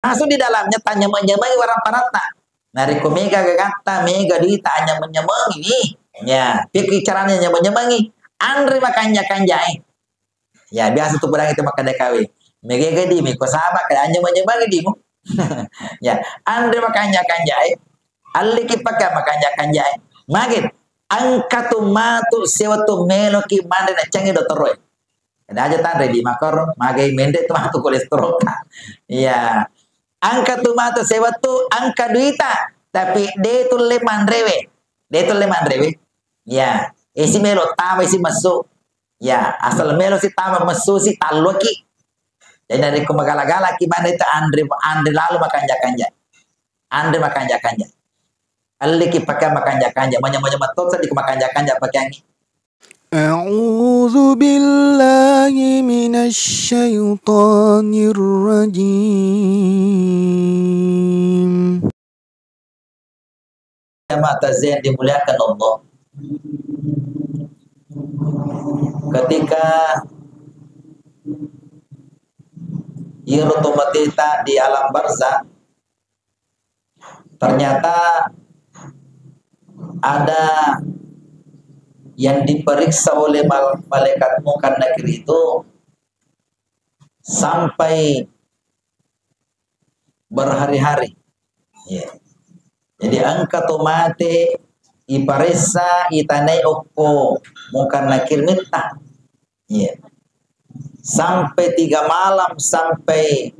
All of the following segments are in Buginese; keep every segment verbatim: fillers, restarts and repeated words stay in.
Masuk di dalamnya, tanyameng-nyamengi warang paratta. Narekko mega gagatta, mega duita, anyameng-nyamengi ni. Ya, pikir caranya nyameng-nyamengi. Anre makanja-kanjae. Ya, biasa tu purang itu makkeda kawe. Mega gadi mi ko saba ka anyameng-nyamengi dimu. Ya, anre makanja-kanjae. Alliki pakai makanja-kanjae. Magi engka tu matu sewettu meloki manre nacengi dottoroe. Ada aja tanre di makoro, magai menre tu matu kolesterol ta. Iya. Engka tu matu sewettu, engka duita, tapi de tulle manrewe. De tulle manrewe. Iya. Isi melo tama isi mesu. Iya, asal melo si tama mesu si talluki. Jadi narekko magala-galaki manre ta anre, anre lalu makanja-kanja. Anre makanja-kanja. Alliki pakai makanja-kanja. Manya-manya metto seddi makanja-kanja pakai angin. أعوذ بالله من الشيطان الرجيم. Jamaah takziah yang dimuliakan Allah. Ketika iyaro to mateta di alam barzah, ternyata ada yang diperiksa oleh mal-, malaikat Munkar Nakir itu sampai berhari-hari. Iya. Jadi engka to mate iparessa, itanai okko Munkar Nakir metta. Iya. Sampai tiga malam, sampai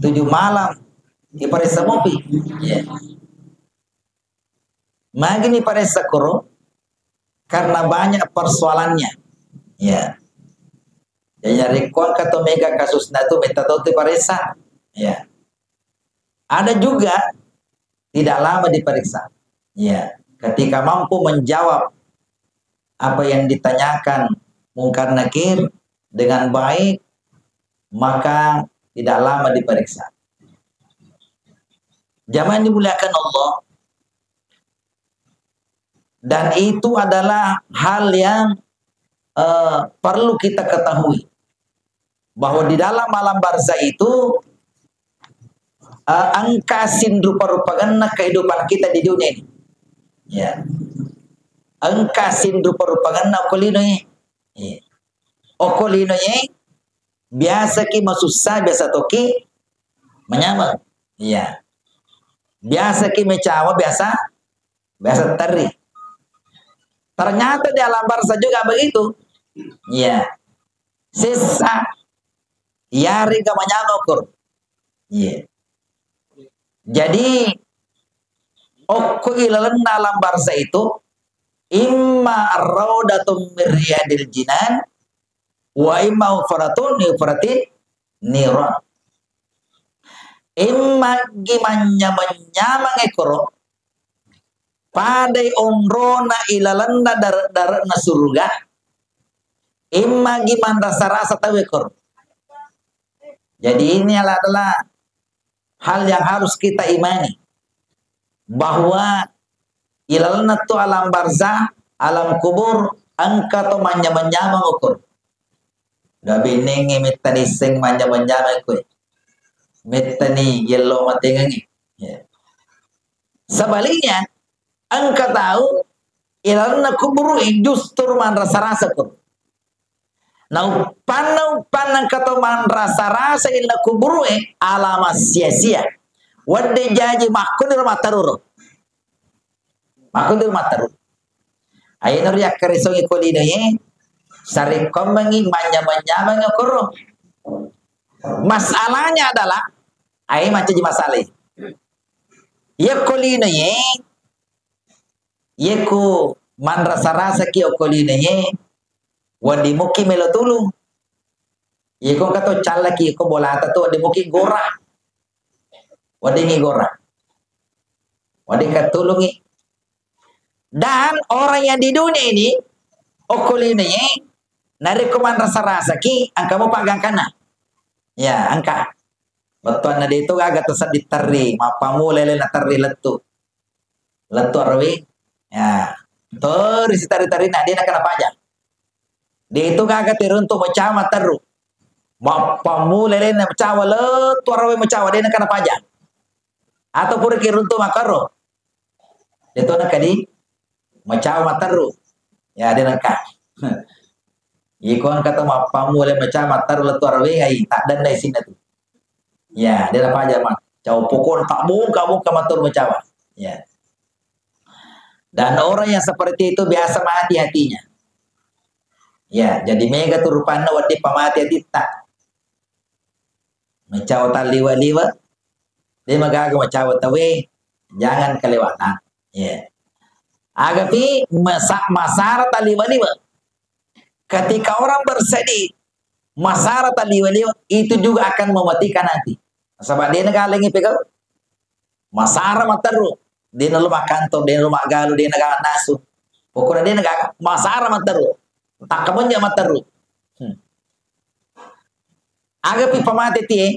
tujuh malam, iparessa mopi. Iya. Magi ni paressa koro, karena banyak persoalannya. Iya. Jadi, narekko engka to mega kasusna tu, metta to tu iparessa. Iya. Ada juga tidak lama diperiksa. Ya, ketika mampu menjawab apa yang ditanyakan Munkar Nakir dengan baik, maka tidak lama diperiksa. Jamaah yang dimuliakan Allah, dan itu adalah hal yang, eh, perlu kita ketahui. Bahwa di dalam alam barzah itu, eh, engka sinrupa-rupangenna kehidupan kita di dunia ini. Ya. Engka sinrupa-rupangenna okko linoe. Iya. Okko linoe, biasa ki masussa, biasa toki manyameng. Iya. Biasa ki mecawa, biasa, biasa terri. Ternyata di alam barzah juga begitu. Iya. Sessa. Iyarega manyameng ukur. Iya. Jadi, okko ilalenna alam barzah itu, imma raudatun min riyadil jinan, wa imma hufratun min hufratin niran. Imma gi manyameng-nyameng ekoro, padai onrona ilalenna dare-dare'na suruga, imma gi manrasa-rasa tau ekoro. Jadi ini adalah hal yang harus kita imani, bahwa ilalenna tu alam barzah, alam kubur, engka to manyameng-nyameng ukur. Gabinengnge mettani seng manyameng-nyameng kue. Mettani yello matengengnge. Ya. Sebaliknya, engka tau ilalenna kuburu justru manrasa-rasa kur. Na uppanna, uppanna engka to manrasa-rasa ilalenna kuburu e, alama sia-sia. Wedde jaji makkuniro matteruru. Makkuniro matteruru. Ayenaro yakkaresongi ko linoe, sarekkoammengi manyameng-nyameng okoro. Masalahnya adalah, aye mancaji masalah. Iya ko linoe, Iye ku manrasa-rasaki okko linoe, wedding muki melo tulung. Iye ko engka to callaki ko bolata tu, wedding muki gora. Weddingi gora. Wedding ka tulungi. Dan orang yang di dunia ini, okko linoe, narekko manrasa-rasaki, engka mopa gangkanna. Ya, engka. Bettuanna de to gaga to sedding terri, mappammula ele na terri lettu. Lettu araweng. Ya. Terri sitari-tarina, de nakenna paja. De to gaga teruntuk macama terru. Mappammula alena macawa, lettu araweng macawa, de' nengka napaja. Atau pura ki runtu makkaro. De' to nengka di macawa matteru. Ya, de' nengka. Iko engka to mappammula macawa matteru lettu araweng, ai, taddenna isinna tu. Ya, de' napaja macawa pokokna tabbongka-bongka matteru macawa. Ya. Dan orang yang seperti itu biasa mati hatinya. Ya, jadi mega tu rupanna wedding pamati atitta. Macawa talliwa-liwa, de' magaga macawa tawe, jangan kelewatan. Ya. Agapi masa-, masara talliwa-liwa. Ketika orang bersedih, masara talliwa-liwa, itu juga akan mematikan hati. Nasaba de' nagalengi pegau. Masara matteru. De' nalo makkanto, de' nalo maggalu, de' naga nasu. Pokokna de' naga masara matteru. Takkamonja matteru. Hmm. Agapi pamate tie,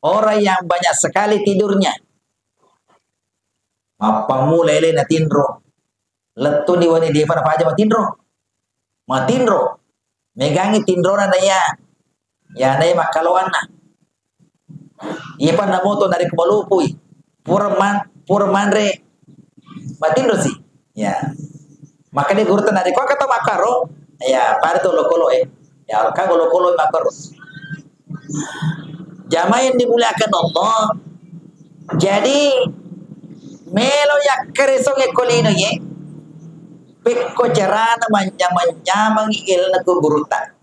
orang yang banyak sekali tidurnya. Mappammula ele na tinro. Lettu ni wani defa napaja matinro. Matinro. Megangi tinrona na iya. Ya, na iya makkaloanna. Iya pa na moto narekko malupui. Pura man-, pura manre. Matinro si. Ya. Makanya guru tadi, kok kata makaro? Ya, pada tu lokolo eh. Ya, kan lokolo makaro. Jamaah yang dimuliakan Allah, jadi, melo yakkaresongnge ko lino ye, pekko carana manyameng-nyamengi elena kuburutta.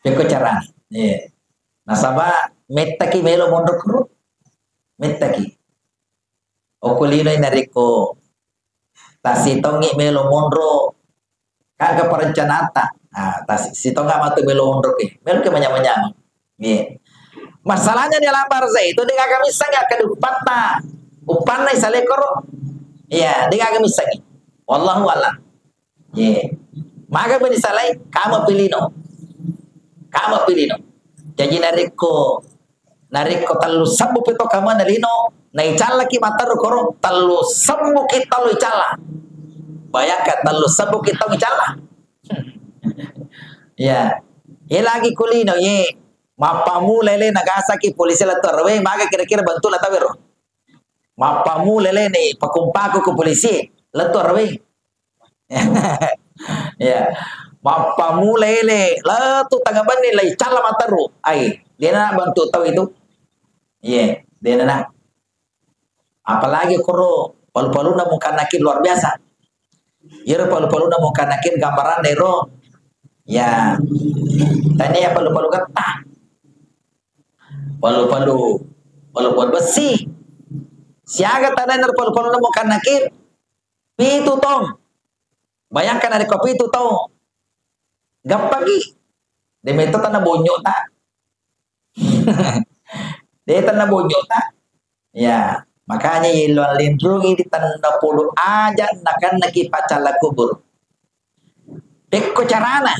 Pekko carana. Iya. Nasaba, mettaki melo monro kuru. Mettaki. Okko lino narekko tasitongngi melo monro, kaga perencanata. Ah, tas-, sitonga matu melo monro ke. Melo ke manyameng-nyameng. Iya. Masalahnya di alam barzah itu, de' gaga missengngi akkeda uppatta. Uppanna isalai koro. Iya, de' gaga missengngi. Wallahu a'lam. Ye. Maga bani salai, kama pilino. Kama pilino. Jaji narekko, narekko tellu sebbu pi to kamana lino, naicallaki matteru koro, tellu sebbu ki tellu icalla. Bayangkan, tellu sebbu ki tellu icalla. Ya. Ye lagi kulino, ye. Mappammula ele nagasaki polisi lettu araweng, maga kira-kira bentuk la tawero. Mappammula ele ni pakumpaku ku polisi, lettu araweng. Ya. Mappammula ele, lettu tengnga benni, lai calla matteru. Ai, dena bentuk tau itu. Iya, dena na. Apalagi koro palu-paluna mungkar nakir luar biasa. Iyaro palu-paluna mungkar nakir gambaranna ero. Ya. Tania palu-palu getta. Palu-palu, palu-palu besi. Siaga tanenna palu-paluna mungkar nakir? Pitu taung. Bayangkan narekko pitu taung. Gappaki. Demi itu tanah bonyok tak? De' tenna bonyok ta. Ya, makanya yello allinrungi di tenna polo aja nakennaki paccalla kubur. Pekko carana,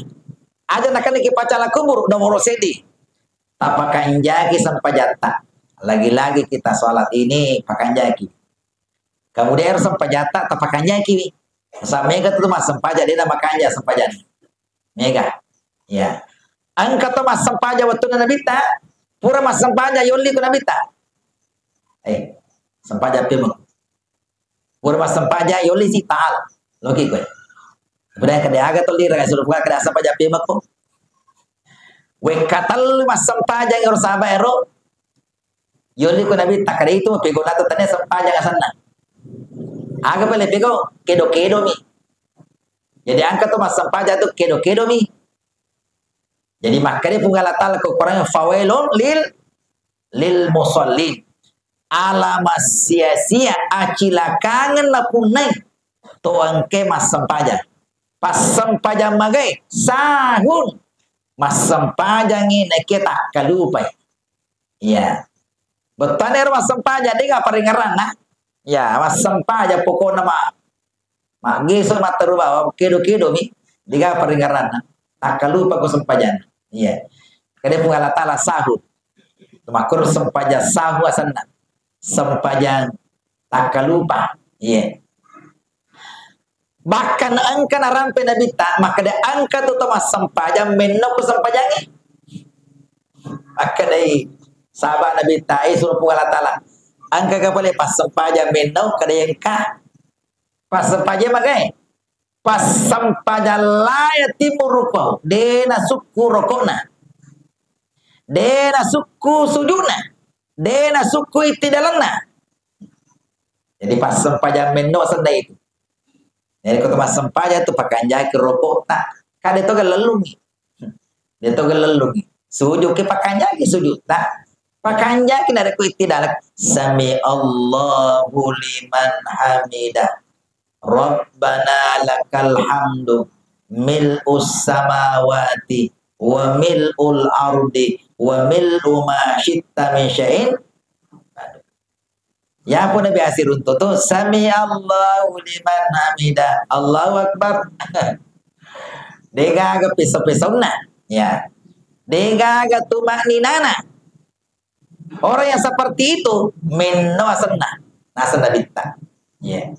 aja nakennaki paccalla kubur, nomoro seddi. Tapakanjaki sempajatta. Lagi-lagi kita sholat ini pakanjaki. Kemudian sempajatta tapakanjaki. Sa mega tu massempaja, de' na makanja sempajang. Mega. Ya. Engka to massempaja wettunna Nabitta, pura massempaja yolli ku Nabitta. Eh, sempaja pemeng. Pura massempaja yolli si taal. Loki kowe. Pura kada aga to lira suruh buka kada sempaja pemeng ko. Wekka tellu massempaja ero saba ero. Yolli ku Nabitta kada itu pegona tu tania sempaja asenna. Aga pale pego kedo-kedo mi. Jadi engka tu massempaja tu kedo-kedo mi. Jadi makkeda Puang Allah Ta'ala ko Quran, "Fawailun lil, lil musallin." Ala massia-sia, acilakangeng napunnai to engke massempajang. Passempajang magai, sahun. Massempajangi nakke takkalupai. Iya. Bettuanna ero massempajang, de' ga paringerranna. Ya, massempajang pokokna ma-, maggeso matteru bawang, kedo-kedo mi, de' ga paringerranna. Takkalupa ko sempajanna. Iya. Kede Puang Allah Ta'ala sahur. Makkuro sempajang sahu asenna. Sempajang takkalupa. Iya. Bahkan engka narampe Nabitta, makkeda engka tu to massempajang menno ku sempajangnge. Makkedai sahabat Nabitta, eh, suruh Puang Allah Ta'ala, engka ga pale passempajang menno, kada engka. Passempajang magai? Passempajang la yatimmu ruku'uhu, de nasukku rokokna. De nasukku sujudna. De nasukku ittidalenna. Jadi passempajang menno asenna itu. Jadi ko to massempajang tu pakanjaki rokokta. Ka de to ga lellungi. De to ga lellungi. Sujud ke pakanjaki sujudta. Pakanjaki narekko ittidaleng. Sami Allahu liman hamidah. Rabbana lakal hamdu mil'us samawati wa mil'ul ardi wa mil'u ma syi'ta min syai'in. Aduh. Ya pun biasa runtu tu, sami Allahu liman hamidah, Allahu Akbar. Degaga peso-pesonna, ya. Degaga tumakninana. Orang yang seperti itu, menno asenna, nasenna Nabitta. Ya.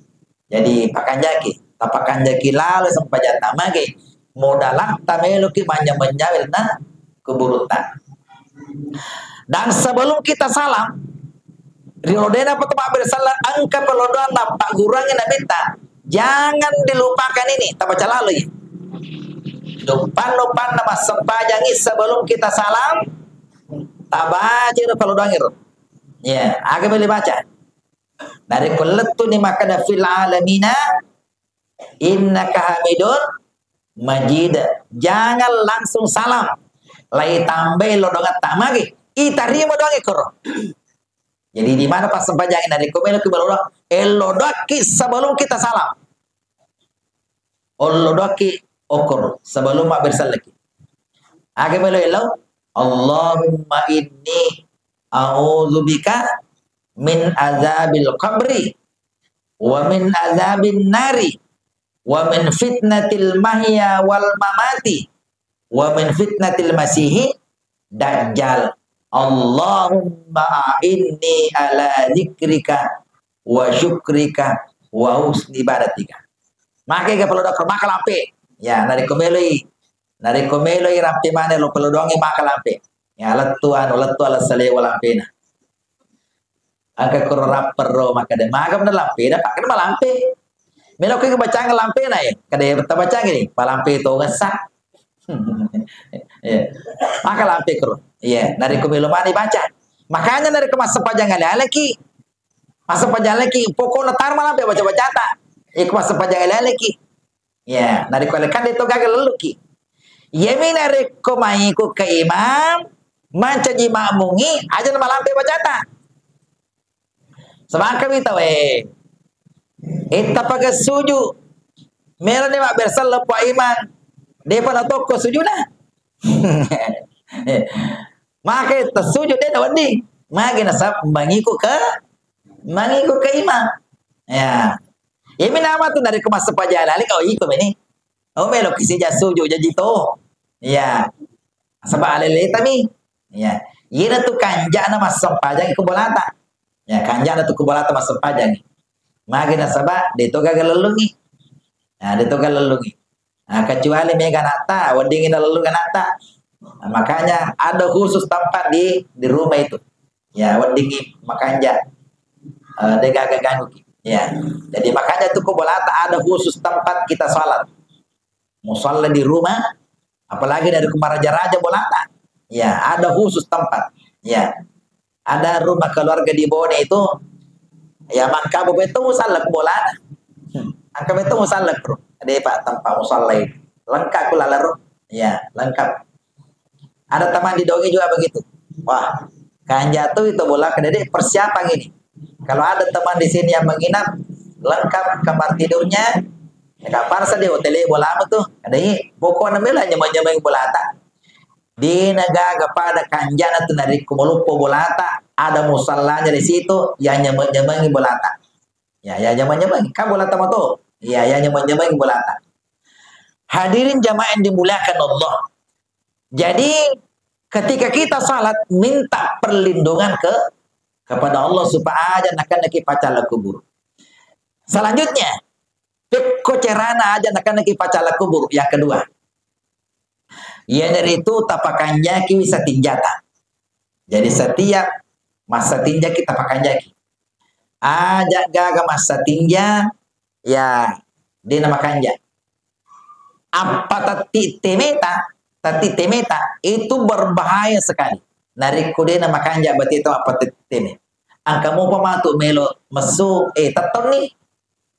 Jadi pakanjaki, tapakanjaki lalo sempajatta mage, modalatta meloki manyameng-nyameng na kuburutta. Dan sebelum kita salam, ri rodena pa tama bersalam, engka pellodoang nappagguruangngi Nabitta, jangan dilupakan ini, tabaca laloi. Dupanna-dupanna massempajangi sebelum kita salam, tabaca ro pellodoang ro. Ya, aga boleh baca. Narekko lettuni makkeda fil alamina, innaka hamidun majid. Jangan langsung salam. Lai tambai lodongetta magi. Itarima doang ikkoro. Jadi di mana pas sempajangi narekko melo ki balodong, eh, lodokki sebelum kita salam. Ollodoki okor sebelum mabberselleki. Aga melo elo? Allahumma inni a'udzubika min azabil qabri wa min azabin nari wa min fitnatil mahya wal mamati wa min fitnatil masihi dajjal. Allahumma a'inni ala zikrika wa syukrika wa husni ibadatika. Make ga pelodong maka lampe. Ya, narekko meloi, narekko meloi rampe mane lo pelodongi maka lampe. Ya, lettu anu, lettu ala salewa lampena. Angka koro rapper ro, makkeda, "Magam na lampe, na pakkeda malampe." Melo ko bacang lampe na, eh. Kada ya, ta bacang ini, malampe to ngessa. Iya. Maka lampe koro. Iya, narekko melo mani baca. Makanya narekko massempajang ale-aleki. Massempajang aleki, pokokna tar malampe baca-bacata. Iko massempajang ale-aleki. Ya, narekko ale kan de to gaga lelluki. Iyami narekko maiko ke imam, mancaji makmungi, aja na malampe bacata. Sebangka mi tau, eh. Etta paga suju. Melo ni mabbersella Pak Imam. Depa na tokko sujuna. Maka etta suju de na wedding. Magi nasab mangiku ke, mangiku ke imam. Ya. Iyami nama tu narekko massempajang ale-aleki, oh, iko meni. Oh, melo ki sija suju jaji to. Iya. Saba ale-aletami. Iya. Iyana tu kanjana massempajang iko bolata. Ya, kanjana tu ko bolata massempajang. Magi nasaba de to gaga lellungi. Nah, de to gaga lellungi. Nah, kecuali mega anatta, weddingi nalellung anatta. Nah, makanya ada khusus tempat di di rumah itu. Ya, weddingi makanja. Eh, de gaga ganggu ki. Ya. Jadi makanya tu ko bolata ada khusus tempat kita salat. Musalla di rumah, apalagi dari ko maraja-raja bolata. Ya, ada khusus tempat. Ya. Ada rumah keluarga di Bone itu, ya, mangka betul musalla ko bolana. Hmm. Angka betul musalla ko. Ada, Pak, tempat musalla itu. Lengkap ko lalaro. Ya, lengkap. Ada teman di Dongi juga begitu. Wah, kanja tu itu bola kedede persiapan ini. Kalau ada teman di sini yang menginap, lengkap kamar tidurnya, ya, kapan saja hotel bola tu. Ada ini, pokoknya mela nyameng-nyameng bolata. De na gaga pada kanjana tu narekko maloppo bolata, ada musallanya di situ, yang nyameng-nyamengi bolata. Ya, ya, nyameng-nyamengi. Kan bolata mato. Ya, ya, nyameng-nyamengi bolata. Hadirin jamaah yang dimuliakan Allah. Jadi, ketika kita salat, minta perlindungan ke, kepada Allah supaya aja nakan naki pacala kubur. Selanjutnya, Pekko carana aja nakennaki paccalla kuburu. Yang kedua, iyanaritu tapakanjakiwi satinjata. Jadi setiap massatinjaki tapakanjaki. Aja gaga massatinja, ya, de namakanja. Appa tetti temeta, tetti temeta itu berbahaya sekali. Narekko de namakanja bate tau appa tetti teme. Engka mopa matu melo messu, eh, tettonni.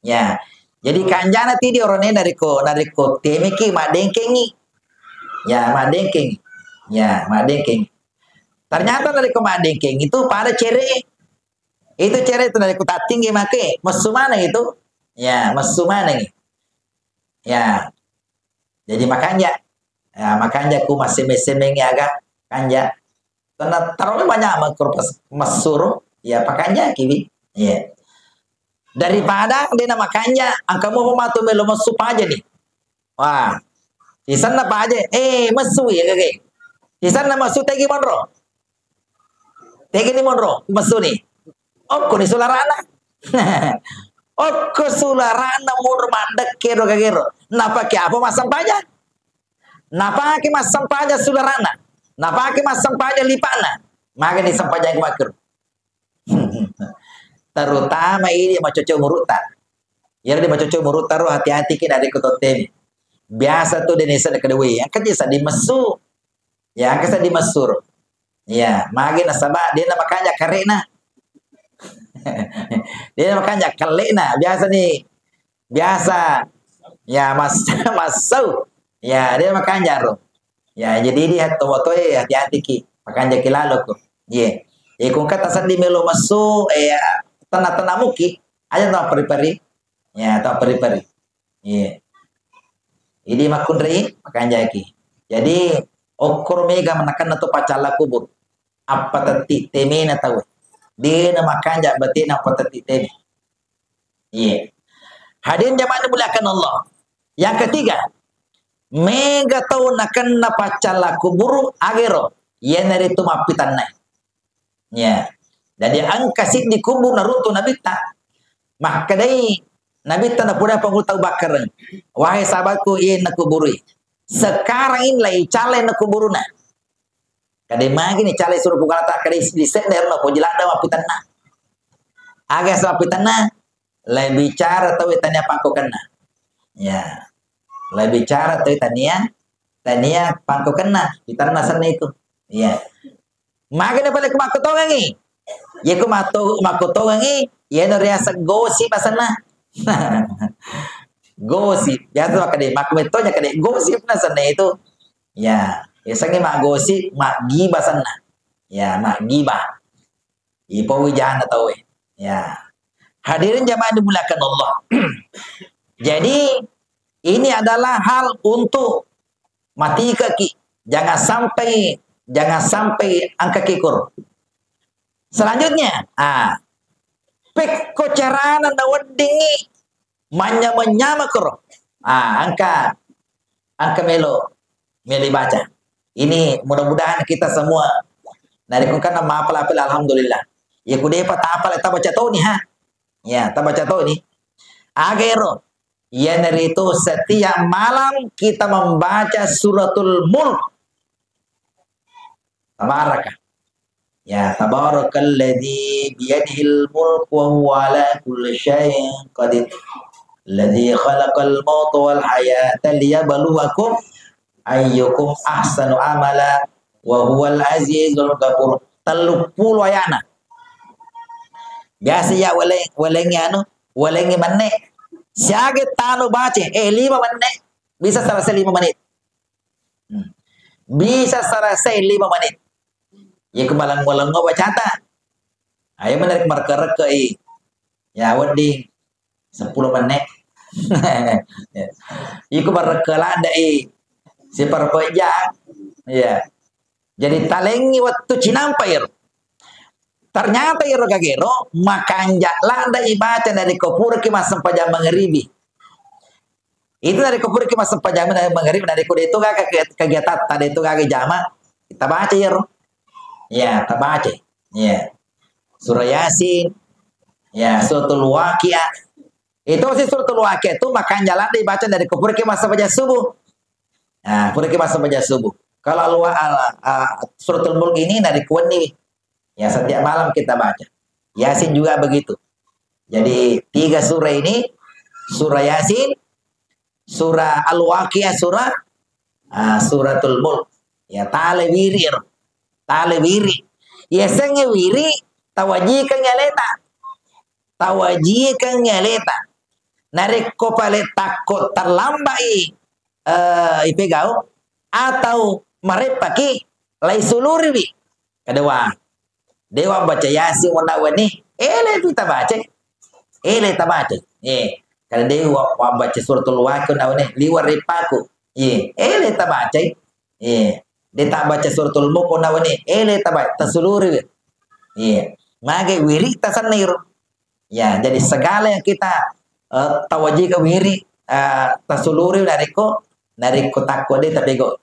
Ya. Jadi kanjana tidi orone narekko, narekko temeki maddengkengi. Ya, maddengkengi. Ya, maddengkengi. Ternyata narekko maddengkengi itu pada cere. Itu cere itu narekko tattinggi make, messu maneng itu. Ya, messu maneng. Ya. Jadi makanja. Ya, makanja ku masseme-semengi aga kanja. Karena terlalu banyak makkoro pas-, messuro, ya pakanjaki wi. Iya. Daripada de namakanja, engka mopa matu melo messu paja ni. Wah, sisenna paja, eh, messu ya kage. Sisenna messu tegi monro. Tegi ni monro, messu ni. Okko ni sularana. Okko sularana monro maddekke ro kage ro. Napake apa massempajang? Napake massempajang sularana. Napake massempajang lipana. Maga ni sempajang makkero. Terutama idi macoco murutta. Iyaro di macoco murutta ro hati-hati ki narekko tottemi. Biasa tu de nisa kedewei. Engka ji sedding messu. Ya, engka sedding messu ro. Ya, magi nasaba de namakanja karena. De namakanja kalena. Biasa ni, biasa. Ya, mas-, masau. Ya, de namakanja ro. Ya, jadi di hatto motoe hati-hati ki. Makanja ki lalo ko. Ye. Ye, kungka tasedding melo messu, eh, ya, tenna-tenna muki. Aja tau peri-peri. Ya, tau peri-peri. Iya. Idi makkunrai, makanjaki. Jadi, okkoro mega manakenna to paccalla kubur. Appatetti temena tau. De namakanja batena appatetti teme. Iya. Hadirin jamaah dimuliakan Allah. Yang ketiga, mega tau nakenna paccalla kuburu agero, iyanaritu mappitannai. Ya. Jadi engka siddi kubur naruntu Nabitta. Makkedai Nabitta napoda pangulu tau bakkareng. Wahai sahabatku, iya nakuburui. Sekarang ini lai calai nakuburuna. Kadai magi ni calai suro Puang Allah Ta'ala, kadai di sedda ero napoji ladda mappitanna. Aga sa mappitanna, lai bicara tau tania pangkokenna. Ya. Lai bicara tau tania, tania pangkokenna. Pitanna senna itu. Ya. Magana pale ku makkutongengi. Iya ku matto-, makkutongengi, iyana riaseng gosip asenna. Gosip. Biasa makkeda, makkumettoja kede gosip na senna itu. Ya, yasengnge maggosip, maggiba senna. Ya, maggiba. Ipowi jana tauwe. Ya. Hadirin jamaah dimuliakan Allah. Jadi, ini adalah hal untuk matikaki. Jangan sampai, jangan sampai engkaki kuro. Selanjutnya, ah, pekko carana naweddingngi manyameng-nyameng kuro. Ah, engka, engka melo, melo baca. Ini mudah-mudahan kita semua, narekko kan mapala-pala, alhamdulillah. Ya kudepa tapala tabaca toni ha. Ya, tabaca toni. Agero, iyanaritu setiap malam kita membaca suratul Mulk. Tabaraka. Ya, tabarakalladzi biyadihil mulku wa huwa ala kulli syai'in qadir. Alladzi khalaqal mauta wal hayata liyabluwakum ayyukum ahsanu amala wa huwal azizul ghafur. Telluppulo ayana. Biasa ya wale-, walengngi anu, walengngi menne. Siaga tano baca, eh, lima menne. Bisa selesai lima menit. Hmm. Bisa selesai lima menit. Iya ku malengngo-lengngo bacata. Ayo menarik marke-reke i. Ya wedding seppulo menit. Iya ku marke ladde i. Siperpejang. Iya. Jadi talengngi wettu cinampa iyaro. Ternyata iyaro gagero makanja ladde ibaca narekko puraki massempajang mangeribi. Itu narekko puraki massempajang mangeribi, narekko de to gaga ke-, kegiatan, de to gaga jama, tabaca iyaro. Ya, tabaca. Ya. Surah Yasin, ya, suratul Waqiah. Itu si Suratul Waqiah itu makanja ladde dibaca narekko puraki massempajang subuh. Nah, puraki massempajang subuh. Kalau al-, al-, a-, Suratul Mulk ini narekko wenni. Ya, setiap malam kita baca. Yasin juga begitu. Jadi, tiga surah ini, surah Yasin, surah Al-Waqiah, surah, ah, Suratul Mulk. Ya, tale wiri ro. Tale wiri. Yasengnge wiri, tawajikeng aleta. Tawajikeng aleta. Narekko pale takko terlambai, eh, ipegau, atau mareppaki, lai suluriwi. Kedua, dewa baca Yasin onna wenni, ele tu tabaca. Ele tabaca. Eh, kada dewa, wa baca Suratul Waqiah onna wenni, liwa reppaku. Eh, ele tabaca. Eh, de tabaca Suratul Mulk onna wenni, ele tabaca, tasuluri. Eh, mage wiri tasanna iro. Ya, jadi segala yang kita, eh, tawajika wiri, eh, tasuluri narekko, narekko takko de tapego.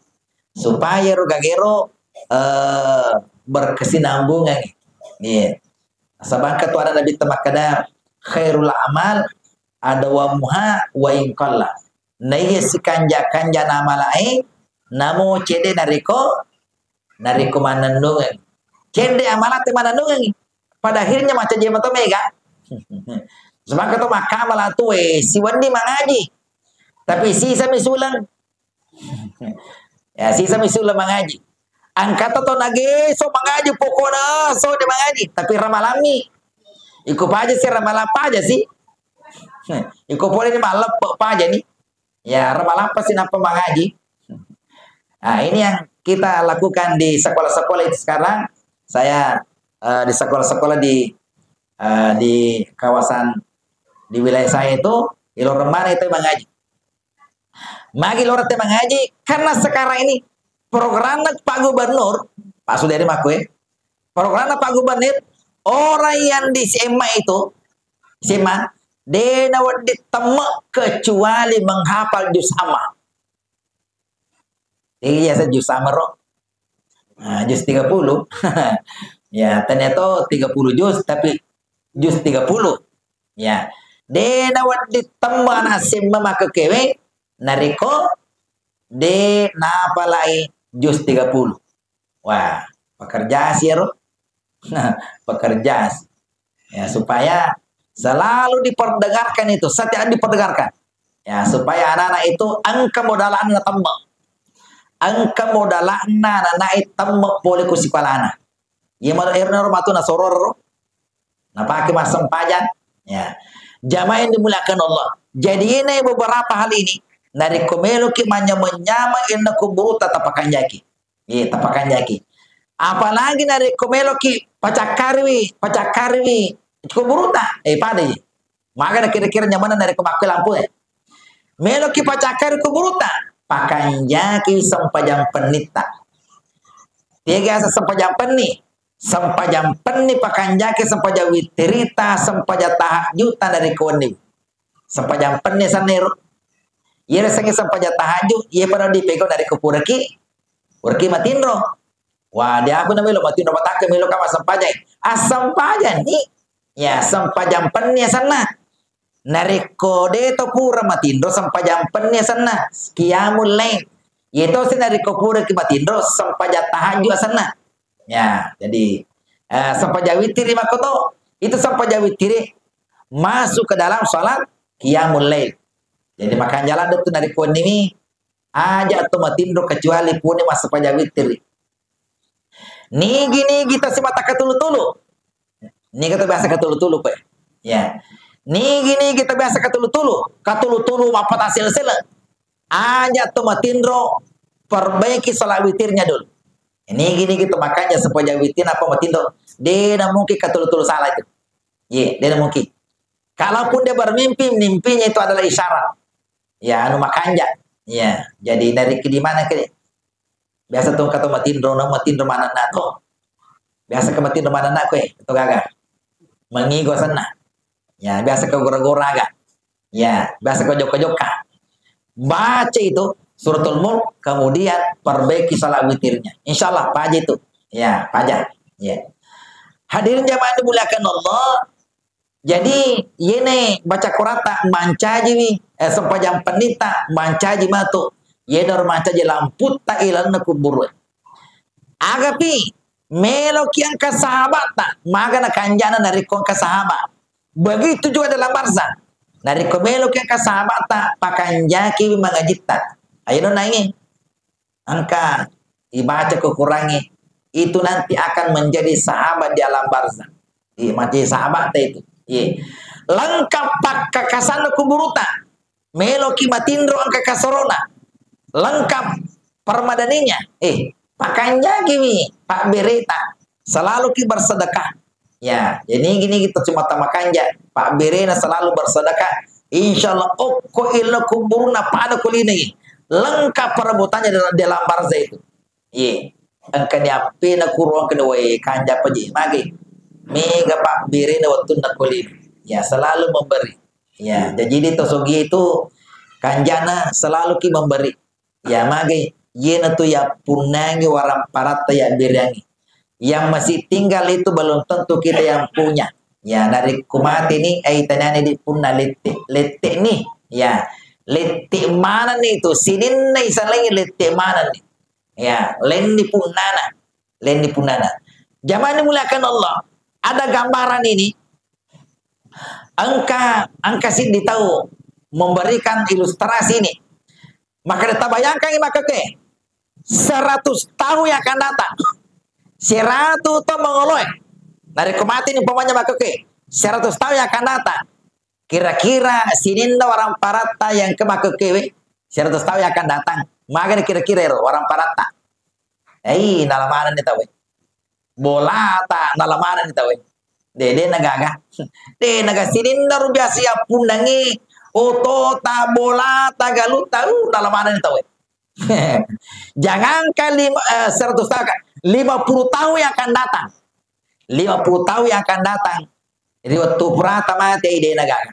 Supaya ro gagero, eh, berkesinambungan. Iya. Sabangka tu ada Nabi temakkeda, "Khairul a'mal adawamuha wa in qalla." Naiya sikanja-kanja namalae, namo cede narekko, narekko manennungeng. Cede amalatte manennungeng. Pada akhirnya macam jema to mega. Semangka to makkamala tu, eh, siwenni mangaji. Tapi sisa mi suleng. Ya, sisa mi suleng mangaji. Angkata to nageso mangaji, pokona so de mangaji. Tapi ramalammi. Iko paja si ramalang paja si. Iko pole ni malleppe paja ni. Ya, ramalampa si nappa mangaji. Nah, ini yang kita lakukan di sekolah-sekolah itu sekarang. Saya, eh, di sekolah-sekolah di, eh, di kawasan, di wilayah saya itu, di Loremana itu mangaji. Magi loreng te mangaji, karena sekarang ini programnya Pak Gubernur, Pak Suderi makku, eh, programnya Pak Gubernur, orang yang di S M A itu, S M A, de nawedding temme kecuali menghafal juz amma. Jadi biasa juz amma ro. Nah, juz tiga puluh. Ya, ternyata tiga puluh juz, tapi juz tiga puluh. Ya. De nawedding temme anak S M A makkekewe, narekko de napalai juz tiga puluh. Wah, pekerja si ero. Nah, pekerja si. Ya, supaya selalu diperdengarkan itu, setiap diperdengarkan. Ya, supaya anak-anak itu engka modala'na temme. Engka modala'na anak-anak temme pole ku sikolana. Iya, ero matu nasororo. Napake massempajang. Ya. Jamaah yang dimuliakan Allah. Jadi ini beberapa hal ini, narekko meloki manyameng-nyameng inna kuburuta tapakanjaki. Iya, tapakanjaki. Apalagi narekko meloki pacakkariwi, pacakkariwi kuburuta, eh, pada iya. Magana kira-kira nyamanna narekko makkue lampu, eh. Meloki pacakkari kuburuta, pakanjaki sempajang pennitta. Tega asa sempajang penni? Sempajang penni pakanjaki sempajang wittirita, sempajang tahajutta narekko wenni. Sempajang penni sennero. Iyaro sengnge sempajang tahajud, iya pada dipegau narekko puraki, puraki matinro. Wah, de aku namelo matinro matakke melo kama sempajang. Assempajang ni. Ya, sempajang penni asenna. Narekko de to pura matinro sempajang penni asenna. Qiyamul lail. Iya to si narekko puraki matinro sempajang tahajud asenna. Ya, jadi, eh, sempajang witiri makkoto, itu sempajang witiri masuk ke dalam salat qiyamul lail. Jadi, makanja ladde tu narekko wenni mi, aja to matinro kecuali puni massempajang witiri. Nigi-nigi tasimata katulu-tulu. Niga to biasa katulu-tulu koe. Ya. Nigi-nigi to biasa katulu-tulu, katulu-tulu mappata sele-sele. Aja to matinro, perbaiki salat witirnya dulu. Nigi-nigi to makanja sempajang witir apa matinro. De na mungkin katulu-tulu salah itu. Ye, de na mungkin. Kalaupun dia bermimpi, mimpinya itu adalah isyarat. Ya, anu makanja. Ya, jadi dari ke di mana ke? Biasa to engka to matinro, na matinro manenna to. Biasa ke matinro manenna koe, to gaga. Mengigo senna. Ya, biasa ke gora-gora aga. Ya, biasa ke jokka-jokka. Baca itu suratul Mulk, kemudian perbaiki salat witirnya. Insya Allah, paja itu. Ya, paja. Ya. Hadirin jamaah yang dimuliakan Allah, Jadi, yene baca Qur'anta mancajiwi, eh, sempajang pennitta mancaji matu. Yenaro mancaji lamputta ilalenna kuburu. Agapi, meloki engka sahabatta, maga nakanjana narekko engka sahabat. Begitu juga dalam barzakh. Narekko meloki engka sahabatta, pakanjakiwi mangajitta. Ayo nangi. Engka ibaca ko Qurangnge, itu nanti akan menjadi sahabat di alam barzakh. Di, menjadi sahabatta itu. Iya. Lengkap pakkakasanna kuburuta. Meloki matinro engka kasorona. Lengkap permadaninya. Eh, pakanjakiwi pabbereta. Selaluki bersedekah. Ya, jadi nigi-nigi to cuma tamakanja, pabberena selalu bersedekah. Insya Allah, okko ilo kuburna pada kulinai. Lengkap perabotannya dalam, dalam barzakh itu. Iya. Engka ni appena kuro, engka ni wae kanja paji magi. Mega pabberena wettunna kulinai. Ya, selalu memberi. Ya, jadi di tosogi itu kanjana selalu ki memberi. Ya, magai, iyanatu yappunnangi waramparatta yabbereangngi. Yang masih tinggal itu belum tentu kita yang punya. Ya, narekko mate ni, eh, taniani di punna lette, lette ni. Ya, lette maneng ni itu, sininna isalai lette maneng ni. Ya, lenni punnana, lenni punnana. Jamaah dimuliakan Allah, ada gambaran ini, engka, engka siddi tau memberikan ilustrasi ini. Maka tabayangkangi maka ke, seratus tahun yang akan datang. Seratus tahun mangoloe. Narekko mati ni umpamanya maka ke, seratus tahun yang akan datang. Kira-kira sininna waramparatta yang ke maka kewe, seratus tahun yang akan datang. Magani kira-kira ero waramparatta. Eh, nalamanenni tauwe. Bolata, nalamanenni tauwe. De, de nagaga. De naga sininna ro biasa yappunnangi otota, bolata, galutta, uh, nalamanenni tauwe. Jangankan lima, eh, seratus tahun, lima puluh tahun yang akan datang. Lima puluh tahun yang akan datang. Ri wettu purata mate, de nagaga.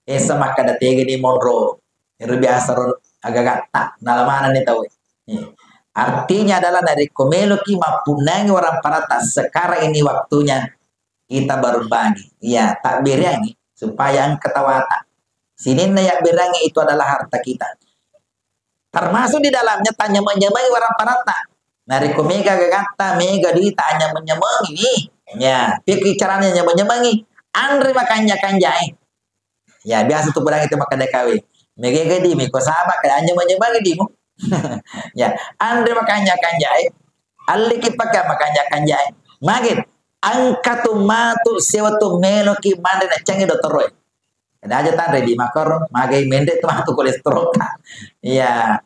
Esa makkeda tega ni monro. Ero biasa ro agagatta, nalamanenni tauwe. Iya. Artinya adalah narekko meloki mappunnangi waramparatta, sekarang ini waktunya kita berbagi. Iya, tabbereangi supaya engka tawata. Sininna yabbereangi itu adalah harta kita. Termasuk di dalamnya tanyameng-nyamengi waramparatta. Narekko mega gagatta, mega duita, anyameng-nyamengi ni. Ya, piki caranya nyameng-nyemengi. Anre makanja-kanjae. Ya, biasa tu pedangi tu makkeda kawe. Mega gadi mi ko saba ka anyameng-nyemengi dimu. Ya, anre makanja-kanjae. Alliki pakai makanja-kanjae. Magin, engka tu matu sewa tu meloki manre nacangi dottoroe. Ada aja tanre di makoro, magai menre tu matu kolesterol ta. Iya.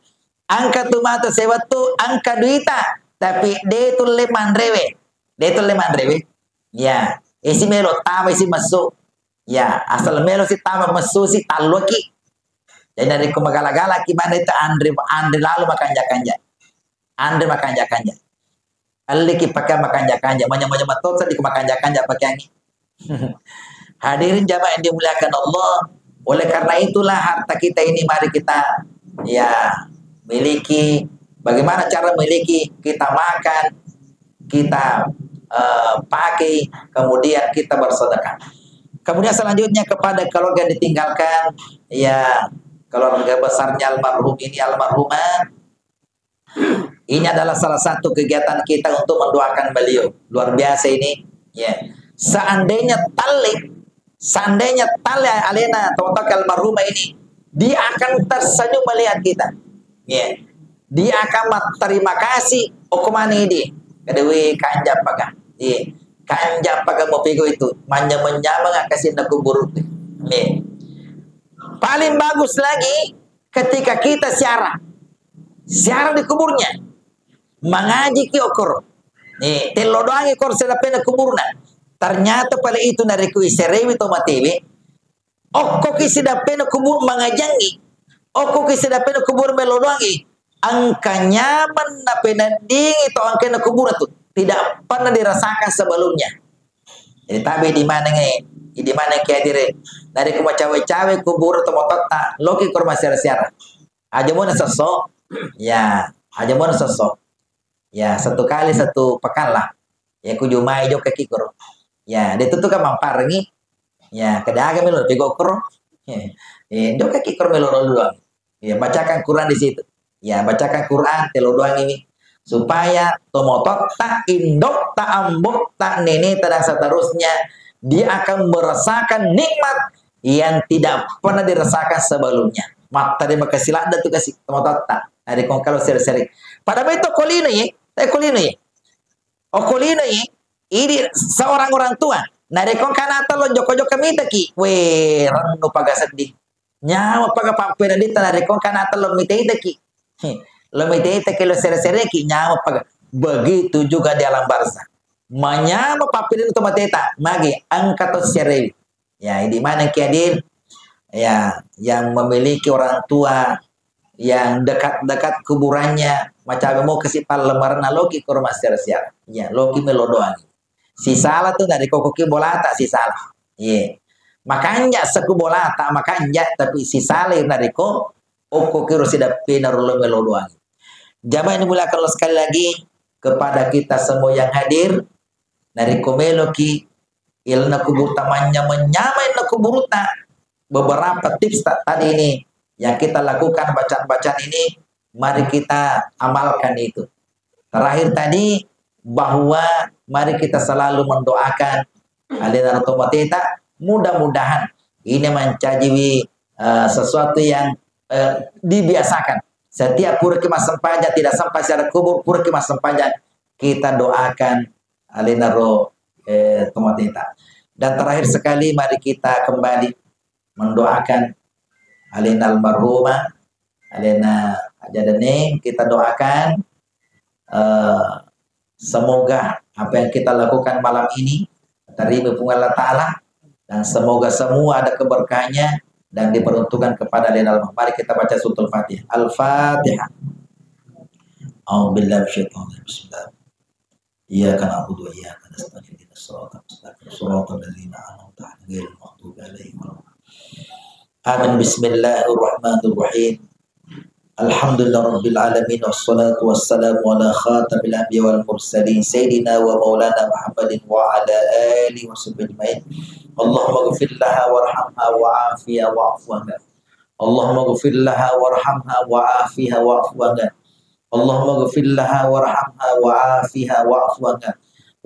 Engka tu matu sewettu, engka duita, tapi de tulle manrewe. De tulle manrewe. Iya. Isi melo tama isi messu. Iya, asal melo si tama messu si talluaki. Jadi narekko magala-gala ki manre tu anre, anre lalu makanja-kanja. Anre makanja-kanja. Alliki pakeang makanja-kanja, manya-manya metto seddiki makanja-kanja pakeangngi. Hadirin jamaah yang dimuliakan Allah, oleh karena itulah harta kita ini mari kita, ya, miliki. Bagaimana cara miliki? Kita makan, kita, eh, pakai, kemudian kita bersedekah. Kemudian selanjutnya kepada keluarga yang ditinggalkan, ya, keluarga besarnya almarhum ini, almarhumah, ini adalah salah satu kegiatan kita untuk mendoakan beliau. Luar biasa ini. Ya. Seandainya talle, seandainya talle alena tau-tau almarhumah ini, dia akan tersenyum melihat kita. Ya. Dia akan berterima kasih. Okomani di. Kedewi kanjappaga. Iya. Kanjappaga mau pego itu. Manyameng-nyameng akasinna kuburu. Iya. Paling bagus lagi ketika kita ziarah. Ziarah di kuburnya. Mangaji ki okoro. Nih, tello doangi kor sedapena kuburna. Ternyata pale itu narekko iserewi to matewe, okko ki sedapena kubur mangajangi. Okko ki sedapena kubur melo doangi. Engka nyaman napeneddingi to angkena kubur tu. Tidak pernah dirasakan sebelumnya. Jadi tabe di manengnge, di maneng ki hadire. Narekko macawe-cawe kubur to mototta, loki kor masiara-siara. Aja mona sesso. Ya, aja mona sesso. Ya, satu kali satu pekan lah. Ya, ku jumai jokka ki koro. Ya, de tutu kan mamparengi. Ya, kada aga melo pegokro. Eh, dokaki kro melo doang. Ya, bacakan Quran di situ. Ya, bacakan Quran, telo doang ini. Supaya tomototta, indokta, ambokta, neneta, dan seterusnya, dia akan merasakan nikmat yang tidak pernah dirasakan sebelumnya. Matta de makasi ladda tu kasi tomototta. Narekko engka lo seri-seri. Pada beto kolino ye, eh kolino ye. Oh kolino ye, idi seorang orang tua. Narekko engka nata lo joko-joko mitaki, we rennu paga sedding. Nyameng paga pappeneddinta narekko engka nata lo mita-itaki. He, lo mita-itaki lo sere-sereki, nyameng paga. Begitu juga di alam barzah. Manyameng pappeneddinta to mateta, magi engka to serewi. Ya, idi maneng ki hadir, ya, yang memiliki orang tua yang dekat-dekat kuburannya, macawe mo kasi pallemerenna loki ko rumah siara-siara. Ya, loki melo doang. Sisala tu narekko okkoki bolata, sisala. Ye. Makanja seku bolata, makanja, tapi sisala narekko okkoki ro sideppena ro lo melo doang. Jamaah yang dimuliakan Allah, sekali lagi kepada kita semua yang hadir, narekko meloki ilalenna kuburta manyameng-nyameng ilalenna kuburta, beberapa tips ta-, tadi ini yang kita lakukan, bacaan-bacaan ini, mari kita amalkan itu. Terakhir tadi, bahwa mari kita selalu mendoakan alena ro tomateta, mudah-mudahan ini mancajiwi, eh, sesuatu yang, eh, dibiasakan. Setiap puraki massempajang, tidak sampai siara kubur, puraki massempajang, kita doakan alena ro, eh, tomateta. Dan terakhir sekali, mari kita kembali mendoakan alena almarhumah, alena Aja Deneng, kita doakan, eh, semoga apa yang kita lakukan malam ini diterima Puang Allah Ta'ala, dan semoga semua ada keberkahannya dan diperuntukkan kepada alena almarhum. Mari kita baca Suratul Fatihah. Al-Fatihah. A'udzubillahi minasyaitonir rajim. Bismillah. إياك نعبد وإياك نستعين. اهدنا الصراط المستقيم. صراط الذين أنعمت عليهم غير المغضوب عليهم ولا الضالين. آمين. بسم الله الرحمن الرحيم. الحمد لله رب العالمين، والصلاة والسلام على خاتم الأنبياء والمرسلين، سيدنا ومولانا محمد وعلى آله وصحبه أجمعين. اللهم اغفر لها وارحمها وعافها واعف عنها. اللهم اغفر لها وارحمها وعافها واعف عنها. اللهم اغفر لها وارحمها وعافها واعف عنها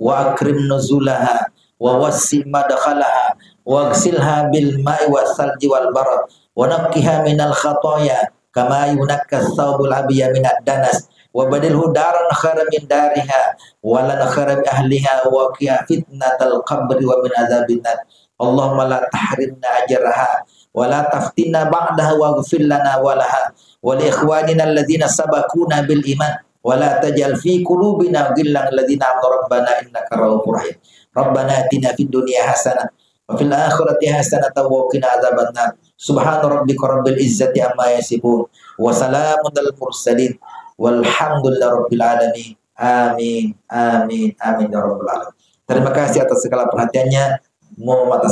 وأكرم نزلها ووسع مدخلها واغسلها بالماء والثلج والبرد ونقها من الخطايا كما ينقى الثوب الأبيض من الدنس وأبدله دارا خيرا من دارها وأهلا خيرا من أهلها وقها فتنة القبر ومن عذاب النار. اللهم لا تحرمنا أجرها ولا تفتنا بعدها واغفر لنا ولها ولإخواننا الذين سبقونا بالإيمان ولا تجعل في قلوبنا غلا للذين آمنوا ربنا إنك رؤوف رحيم. ربنا آتنا في الدنيا حسنة وفي الآخرة حسنة وقنا عذاب النار. سبحان ربك رب العزة عما يصفون وسلام على المرسلين والحمد لله رب العالمين. آمين، آمين، آمين يا رب العالمين. Terima kasih atas segala perhatiannya. Mau mata